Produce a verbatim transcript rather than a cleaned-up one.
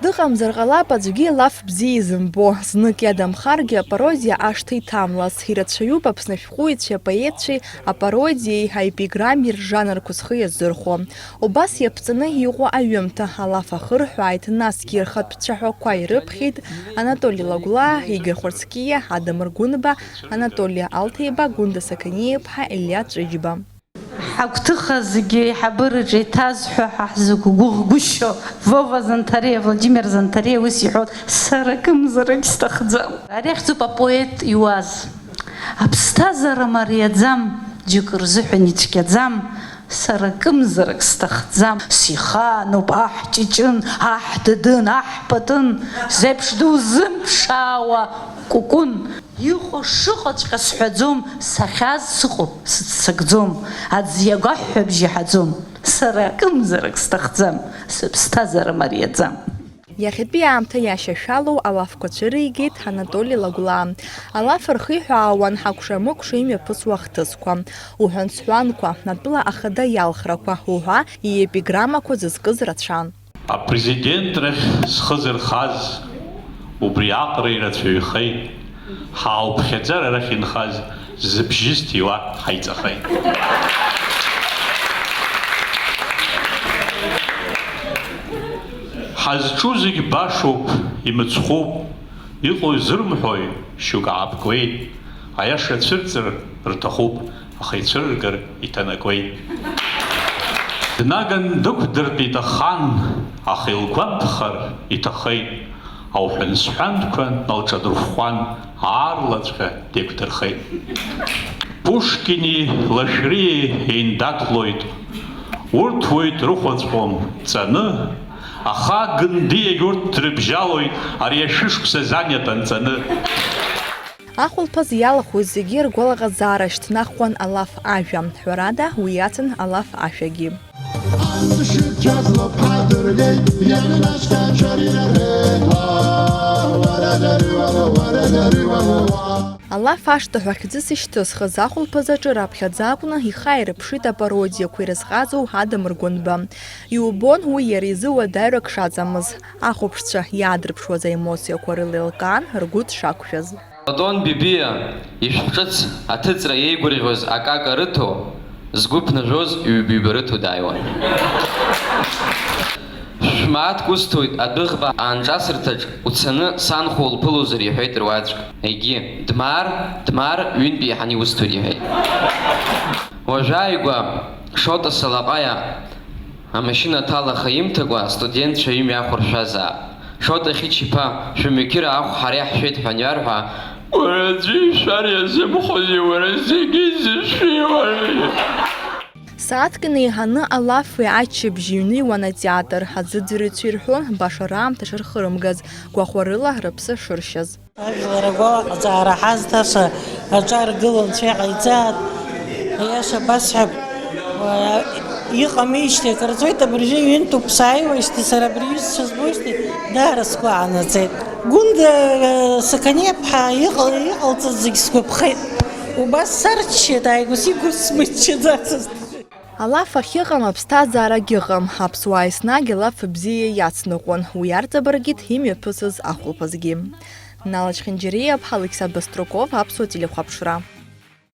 Дыҟамзар ҟалап аӡәгьы лаф бзиа изымбо, знык иадамхаргьы апародиа ашҭа иҭамлаз. Ирацәаҩуп Аԥсны ашәҟәыҩҩцәеи апоетцәеи апародиеи аепиграммеи ржанрқәа зхы иазырхәо. Убас иаԥҵаны иҟоу аҩымҭа, алаф ахырҳәааит, насгьы рхатә цәаҳәақәа ирыԥхьеит Анатоли Лагәлаа, Игорь Хәарцкиа, Адамыр Гәынба, Анатоли Алҭеиба, Гәында Сақаниа-иԥҳа, Елиа Ҵәыџьба. Ҳагәҭыха зегьы аиҳабыраҿы еиҭазҳәо ҳа ҳзықәгәыӷгәышьо Вова Занҭариа, Владимир Занҭариа ус иҳәоит, сара акымзарак сҭахӡам. Ари ахьӡуп апоет иуаз. Аԥсҭазаара мариаӡам, џьакы рзыҳәан ицәгьаӡам, сара акымзарак сҭахӡам. Сихаануп аҳ ҷыҷын, аҳ дыдын, аҳ патын, зеиԥш дузымԥшаауа кәыкәын. Иҟоу шыҟаҵәҟьа сҳәаӡом, сахьааз сыҟоуп, сыццакӡом, аӡ иагәаҳәҳәабжь иаҳаӡом. Сара акымзарак сҭахӡам, сыԥсҭазаара мариаӡам. Иахьатәи аамҭа иашьашәалоу алафқәа цәыригеит Анатоли Лагәлаа. Алаф рхиҳәаауан ҳакәша-мыкәша имҩаԥысуа ахҭысқәа, уҳәан-сҳәанқәа, атәыла ахада иалхрақәа уҳәа иепиграммақәа зызкыз рацәан. Апрезидентрахь схы зырхаз убри аҟара ирацәаҩхеит. Ҳаауԥхьаӡара арахь инхаз зыбжьы зҭиуа ҳаиҵахеит. Ҳазҿу зегь башоуп, имыцхәуп, иҟоу изырымҳәои, шьоук аапкуеит. Аиаша цәырҵыр рҭахуп, аха ицәырыргар иҭанакуеит. Днаган дықәдыртәеит ахан, аха илгәамԥхар иҭахеит. Ауҳәан-сҳәанқәа налҿадырхәхәан, аарлаҵәҟьа деиқәдырхеит. Пушкини Лашәриеи еиндаҭлоит, урҭ уаҩ дрыхәаҵәҟьом ҵаны, аха Гындиагь урҭ дрыбжьалоит ари ашәышықәса занят анҵаны. Ахәылԥаз иалахәыз зегьы ргәалаҟазаара шьҭнахуан алаф ажәа. Ҳәарада, уи иацын алаф ашәагьы. Алаф ашҭа ҳәа хьӡыс ишьҭызхыз ахәылԥаз аҿы раԥхьаӡа акәны ихы ааирԥшит апародиақәа ирызҟазоу Адамыр Гәынба. Иубон уи иара изы уадаҩрак шаҵамыз. Ахәаԥшцәа иаадырԥшуаз аемоциақәа рыла еилкаан ргәы дшақәшәаз. Платон Бибиа ишәҟә ҿыц аҭыҵра иеигәырӷьоз акака рыҭо, згәы ԥнажәоз ҩба-ҩба рыҭо дааиуан. Шә-, мааҭк усҭоит адәыӷба аанҿасырҭаҿ, уцаны санхәа улԥылозар, иҳәеит руаӡәк. Егьи, Дмаар, Дмаар, ҩынтә еиҳаны иусҭоит, иҳәеит. Уажәааигәа Шоҭа Салаҟаиа амашьына ҭалаха имҭакәа астудентцәа имҩахәыршәазаап. Шоҭа Хьычиԥа, шәымҩақьыра ахә ҳара иаҳшәеит ҳәа аниарҳәа, уара аӡәы ишәар иазымхозеи, уара зегьы зышәиуари? Сааҭк инеиҳаны алафи аччабжьи ҩныҩуан атеатр, аӡәӡәарҩцәа ирҳәон баша раамҭа шырхырымгаз, гәахәарыла рыԥсы шыршьаз. Ажәлар агәалаҟазаара ҳазҭаша аҿар гылан цәа иҟаиҵааит. Аиаша басҳәап, уа, иҟамижьҭеи акыр ҵуеит, абыржәы ҩынтәуп сааиуеижьҭеи, сара абри иҩызцәа збоижьҭеи, даара сгәы аанаҵеит. Гәында, э, Сақаниаԥҳа иҟал-, иҟалҵаз зегь сгәаԥхеит. Убас сарччеит, ааигәа сигәа смыччаӡацызт. Алаф ахьыҟам аԥсҭазаарагь ыҟам, аԥсуаа еснагь алаф бзиа иацныҟәон, уи арҵабыргит имҩаԥысыз ахәылԥазгьы. Нала Чхинџьариа-ԥҳа, Алықьса Баструков, Аԥсуа телехәаԥшра.